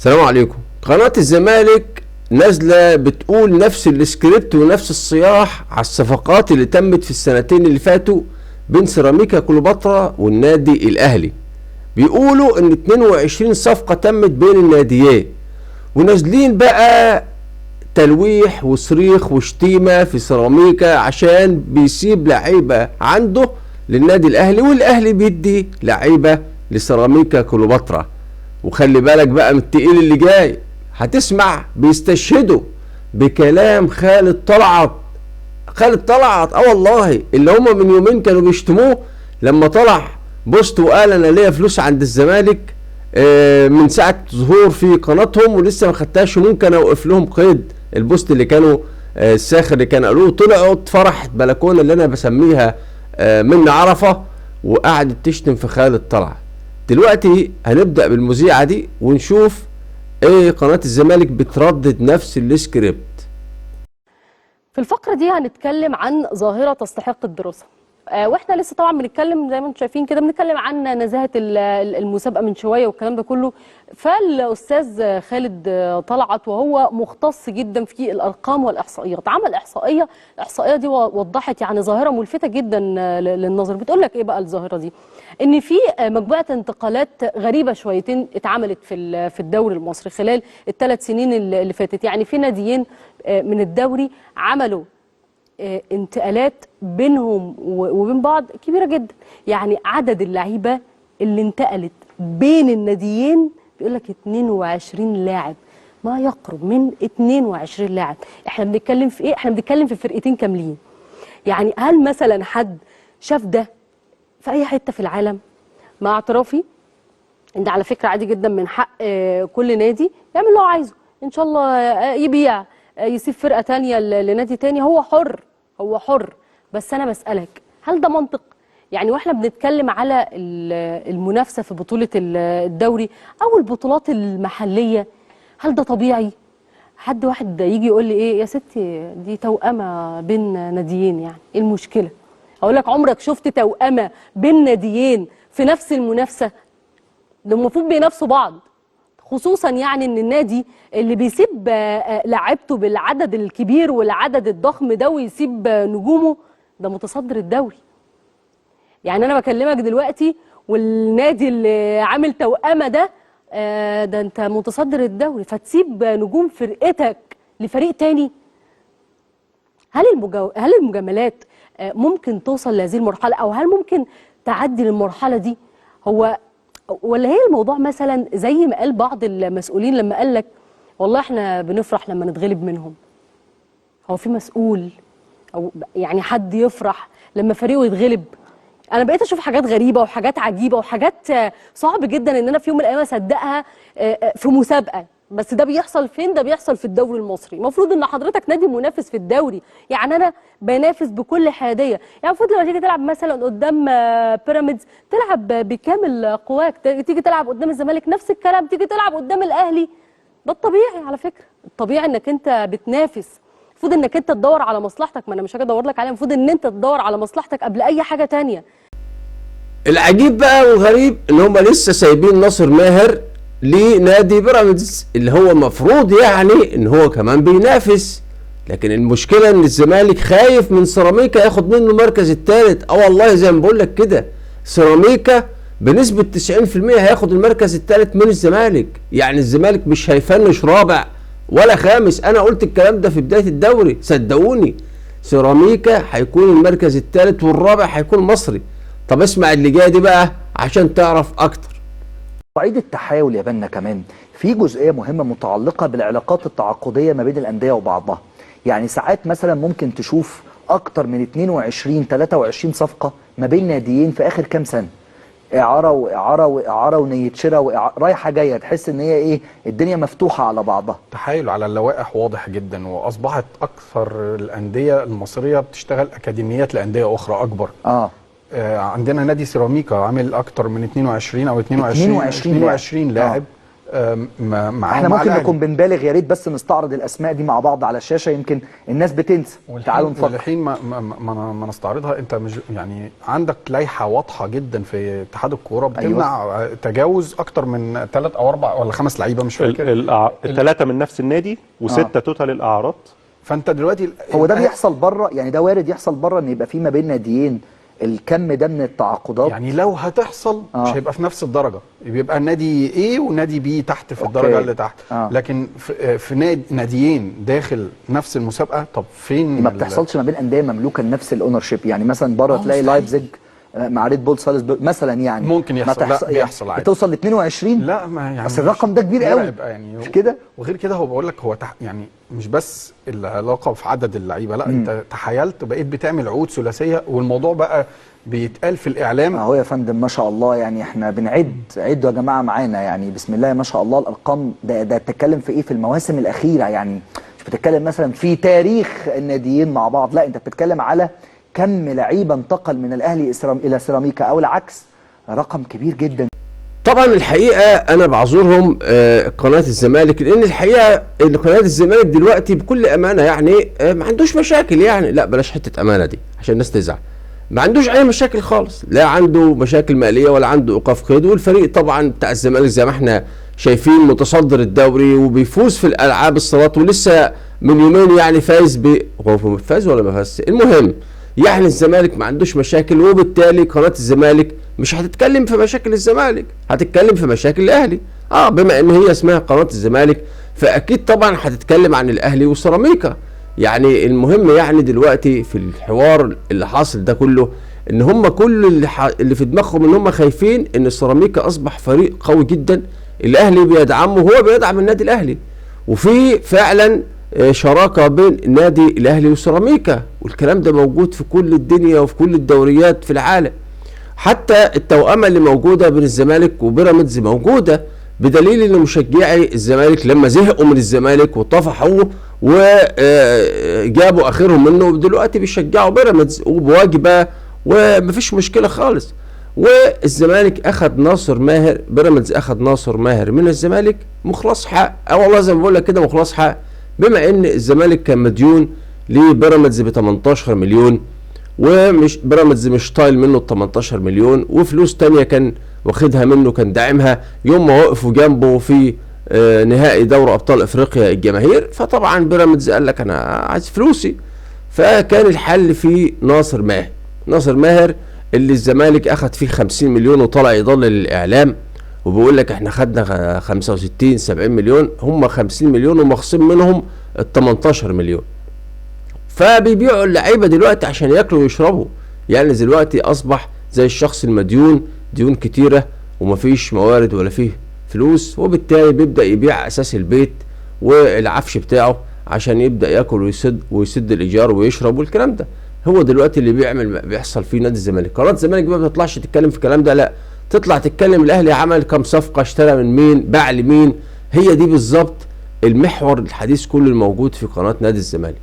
السلام عليكم. قناة الزمالك نازلة بتقول نفس السكريبت ونفس الصياح على الصفقات اللي تمت في السنتين اللي فاتوا بين سيراميكا كليوباترا والنادي الأهلي. بيقولوا ان 22 صفقة تمت بين الناديين، ونازلين بقى تلويح وصريخ وشتيمة في سيراميكا عشان بيسيب لعيبة عنده للنادي الأهلي، والأهلي بيدي لعيبة لسيراميكا كليوباترا. وخلي بالك بقى من التقيل اللي جاي، هتسمع بيستشهدوا بكلام خالد طلعت. خالد طلعت والله اللي هم من يومين كانوا بيشتموه لما طلع بوست وقال انا ليا فلوس عند الزمالك من ساعة ظهور في قناتهم ولسه ما خدتهاش، ممكن اوقف لهم قيد البوست اللي كانوا الساخر اللي كانوا قالوه. طلعوا اتفرحت بلكونة اللي انا بسميها من عرفه وقعدت تشتم في خالد طلعت. دلوقتي هنبدأ بالمذيعة دي ونشوف ايه قناة الزمالك بتردد نفس السكريبت. في الفقرة دي هنتكلم عن ظاهرة تستحق الدراسة. واحنا لسه طبعا بنتكلم زي ما انتم شايفين كده، بنتكلم عن نزاهة المسابقة من شوية والكلام ده كله. فالأستاذ خالد طلعت وهو مختص جدا في الأرقام والإحصائيات عمل إحصائية، الإحصائية دي وضحت يعني ظاهرة ملفتة جدا للنظر. بتقول لك إيه بقى الظاهرة دي؟ إن في مجموعة انتقالات غريبة شويتين اتعملت في الدوري المصري خلال الثلاث سنين اللي فاتت. يعني في ناديين من الدوري عملوا انتقالات بينهم وبين بعض كبيرة جدا. يعني عدد اللعيبة اللي انتقلت بين الناديين بيقول لك 22 لاعب، ما يقرب من 22 لاعب. احنا بنتكلم في ايه؟ احنا بنتكلم في فرقتين كاملين. يعني هل مثلا حد شاف ده في اي حتة في العالم؟ مع اعترافي ان ده على فكرة عادي جدا، من حق كل نادي يعمل اللي هو عايزه، ان شاء الله يبيع، يسيب فرقة تانية لنادي تاني، هو حر، هو حر. بس أنا بسألك، هل ده منطق؟ يعني واحنا بنتكلم على المنافسة في بطولة الدوري أو البطولات المحلية، هل ده طبيعي؟ حد واحد يجي يقول لي إيه يا ستي دي توأمة بين ناديين، يعني إيه المشكلة؟ أقول لك عمرك شفت توأمة بين ناديين في نفس المنافسة؟ ده المفروض بينافسوا بعض، خصوصا يعني ان النادي اللي بيسيب لعيبته بالعدد الكبير والعدد الضخم ده ويسيب نجومه ده متصدر الدوري. يعني انا بكلمك دلوقتي والنادي اللي عامل توأمة ده ده انت متصدر الدوري، فتسيب نجوم فرقتك لفريق تاني؟ هل المجاملات ممكن توصل لهذه المرحلة، او هل ممكن تعدي للمرحلة دي؟ هو ولا هي الموضوع مثلا زي ما قال بعض المسؤولين لما قال لك والله احنا بنفرح لما نتغلب منهم؟ هو في مسؤول او يعني حد يفرح لما فريقه يتغلب؟ انا بقيت اشوف حاجات غريبة وحاجات عجيبة وحاجات صعب جدا ان انا في يوم من الايام اصدقها في مسابقة. بس ده بيحصل فين؟ ده بيحصل في الدوري المصري. المفروض ان حضرتك نادي منافس في الدوري، يعني انا بنافس بكل حيادية. يعني المفروض لما تيجي تلعب مثلا قدام بيراميدز تلعب بكامل قواك، تيجي تلعب قدام الزمالك نفس الكلام، تيجي تلعب قدام الاهلي. ده الطبيعي على فكرة، الطبيعي انك انت بتنافس. المفروض انك انت تدور على مصلحتك، ما انا مش هاجي ادور لك عليها، المفروض ان انت تدور على مصلحتك قبل اي حاجة تانية. العجيب بقى والغريب ان هم لسه سايبين ناصر ماهر لنادي بيراميدز اللي هو مفروض يعني ان هو كمان بينافس، لكن المشكلة ان الزمالك خايف من سيراميكا ياخد منه المركز الثالث. والله زي ما بقول لك كده، سيراميكا بنسبة 90% هياخد المركز الثالث من الزمالك. يعني الزمالك مش هيفنش رابع ولا خامس، انا قلت الكلام ده في بداية الدوري صدقوني. سيراميكا هيكون المركز الثالث والرابع هيكون مصري. طب اسمع اللي جاي دي بقى عشان تعرف اكتر. صعيد التحايل يا بنا كمان في جزئية مهمة متعلقة بالعلاقات التعاقدية ما بين الأندية وبعضها. يعني ساعات مثلا ممكن تشوف أكتر من 22 23 صفقة ما بين ناديين في آخر كام سنة، إعارة وإعارة وإعارة ونية شراء رايحة جاية، تحس إن هي إيه الدنيا مفتوحة على بعضها. تحايل على اللوائح واضح جدا، وأصبحت أكثر الأندية المصرية بتشتغل أكاديميات لأندية أخرى أكبر. عندنا نادي سيراميكا عامل اكتر من 22 او 22 لاعب. معاهم. احنا ممكن نكون بنبالغ، يا ريت بس نستعرض الاسماء دي مع بعض على الشاشة، يمكن الناس بتنسى. تعالوا نفكر والحين ما نستعرضها. انت مش يعني عندك لائحة واضحة جدا في اتحاد الكورة بتمنع أيوة. تجاوز اكتر من 3 أو 4 ولا 5 لعيبة، مش فاكر. الثلاثة من نفس النادي و6 total الاعارات. فانت دلوقتي هو ده بيحصل بره يعني؟ ده وارد يحصل بره ان يبقى في ما بين ناديين الكم ده من التعاقدات؟ يعني لو هتحصل مش هيبقى في نفس الدرجة، بيبقى النادي A ونادي B تحت في الدرجة اللي تحت. لكن في ناديين داخل نفس المسابقة، طب فين؟ ما بتحصلش ما بين اندية مملوكة لنفس ال ownership. يعني مثلا بره تلاقي لايبزيج مع ريد بول سالزبورج مثلا، يعني ممكن يحصل. لا بيحصل عادي، بتوصل ل 22. لا ما يعني بس الرقم ده كبير قوي يعني، مش كده؟ وغير كده هو بقول لك هو يعني مش بس العلاقة في عدد اللعيبة، لا انت تحايلت بقيت بتعمل عقود ثلاثية، والموضوع بقى بيتقال في الاعلام. اهو يا فندم ما شاء الله، يعني احنا بنعد، عدوا يا جماعة معانا، يعني بسم الله ما شاء الله الارقام ده بتتكلم في ايه في المواسم الاخيرة؟ يعني مش بتتكلم مثلا في تاريخ الناديين مع بعض، لا انت بتتكلم على كم لعيبة انتقل من الاهلي الى سيراميكا او العكس، رقم كبير جدا. طبعا الحقيقة انا بعذرهم قناة الزمالك، لان الحقيقة ان قناة الزمالك دلوقتي بكل امانه يعني ما عندوش مشاكل، يعني لا بلاش حتة امانه دي عشان الناس تزعل، ما عندوش اي مشاكل خالص، لا عنده مشاكل ماليه ولا عنده ايقاف قيد. والفريق طبعا بتاع الزمالك زي ما احنا شايفين متصدر الدوري وبيفوز في الالعاب الصالات، ولسه من يومين يعني فايز هو فاز ولا ما فاز؟ المهم يعني الزمالك ما عندوش مشاكل، وبالتالي قناة الزمالك مش هتتكلم في مشاكل الزمالك، هتتكلم في مشاكل الاهلي. بما ان هي اسمها قناة الزمالك فاكيد طبعا هتتكلم عن الاهلي وسيراميكا. يعني المهم يعني دلوقتي في الحوار اللي حاصل ده كله ان هم كل اللي في دماغهم ان هم خايفين ان سيراميكا اصبح فريق قوي جدا، الاهلي بيدعمه وهو بيدعم النادي الاهلي، وفي فعلا شراكة بين النادي الاهلي وسيراميكا، والكلام ده موجود في كل الدنيا وفي كل الدوريات في العالم. حتى التوأمه اللي موجودة بين الزمالك وبيراميدز موجودة، بدليل ان مشجعي الزمالك لما زهقوا من الزمالك وطفحوا وجابوا اخرهم منه، دلوقتي بيشجعوا بيراميدز وبواجبه ومفيش مشكلة خالص. والزمالك اخذ ناصر ماهر، بيراميدز اخذ ناصر ماهر من الزمالك مخلص حق، او والله زي ما بقول لك كده مخلص حق، بما ان الزمالك كان مديون لبيراميدز ب 18 مليون، ومش بيراميدز مش طايل منه ال 18 مليون، وفلوس تانية كان واخدها منه كان داعمها يوم ما وقفوا جنبه في نهائي دوري ابطال افريقيا الجماهير. فطبعا بيراميدز قال لك انا عايز فلوسي، فكان الحل في ناصر ماهر. ناصر ماهر اللي الزمالك اخد فيه 50 مليون وطلع يضلل الاعلام وبيقول لك احنا خدنا 65 70 مليون، هم 50 مليون ومخصوم منهم ال 18 مليون. فبيبيعوا اللعيبة دلوقتي عشان ياكلوا ويشربوا، يعني دلوقتي اصبح زي الشخص المديون، ديون كتيرة ومفيش موارد ولا فيه فلوس، وبالتالي بيبدا يبيع اساس البيت والعفش بتاعه عشان يبدا ياكل ويسد الايجار ويشرب والكلام ده. هو دلوقتي اللي بيعمل بيحصل فيه نادي الزمالك. قناة الزمالك ما بتطلعش تتكلم في الكلام ده، لا تطلع تتكلم الاهلي عمل كام صفقة، اشترى من مين، باع لمين. هي دي بالظبط المحور الحديث كله الموجود في قناة نادي الزمالك.